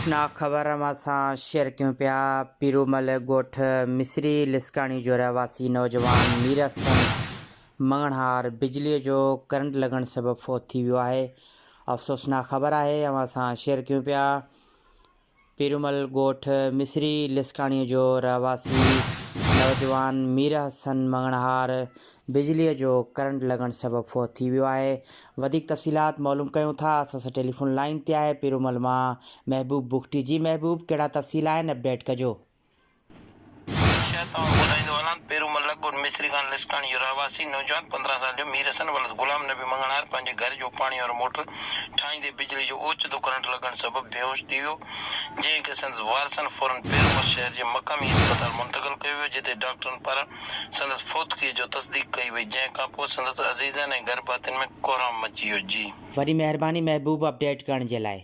افسوسناڪ خبر اوهان سان شيئر ڪيون پيا، پيرومل ڳوٺ مصري لسڪاڻي جو رهواسي نوجوان مير حسن مڱڻهار بجليء جو ڪرنٽ لڳڻ سبب فوت ٿي ويو آهي. افسوسناڪ خبر آهي اوهان سان شيئر ڪيون پيا. پيرومل ڳوٺ مصري لسڪاڻيء جو رهواسي نوجوان مير حسن مڱڻهار بجليء جو ڪرنٽ لڳڻ سبب فوت ٿي ويو آهي. وڌيڪ تفصيلات معلوم ڪيون ٿا اسان سان ٽيليفون لائين تي آهي پيرومل مان محبوب بگٽي جي محبوب ڪهڙا تفصيل آهن اپڊيٽ ڪجو. شايد توهان کي ٻڌائيندو هلان ته پيرو مل ڳوٺ مصري خان لسڪاڻي جو رهواسي نوجوان 15 سال جو مير حسن ولد غلام نبي مڱڻهار پنهنجي گهر جو پاڻي وارو موٽر ٺاهيندي بجلي جو اوچتو ڪرنٽ لڳڻ سبب بيهوش ٿي ويو جنهن کي سندس وارثن فورن پيرو مل شهر جي مقامي اسپتال منتقل ڪيو ويو جتي ڊاڪٽرن پاران سندس فوتگي جو تصديق ڪئي وئي جنهن کانپوء سندس عزيزن ۽ گهرڀاتين ۾ ڪهرام مچي ويو جي. وڏي مهرباني محبوب اپڊيٽ ڪرڻ جي لاء.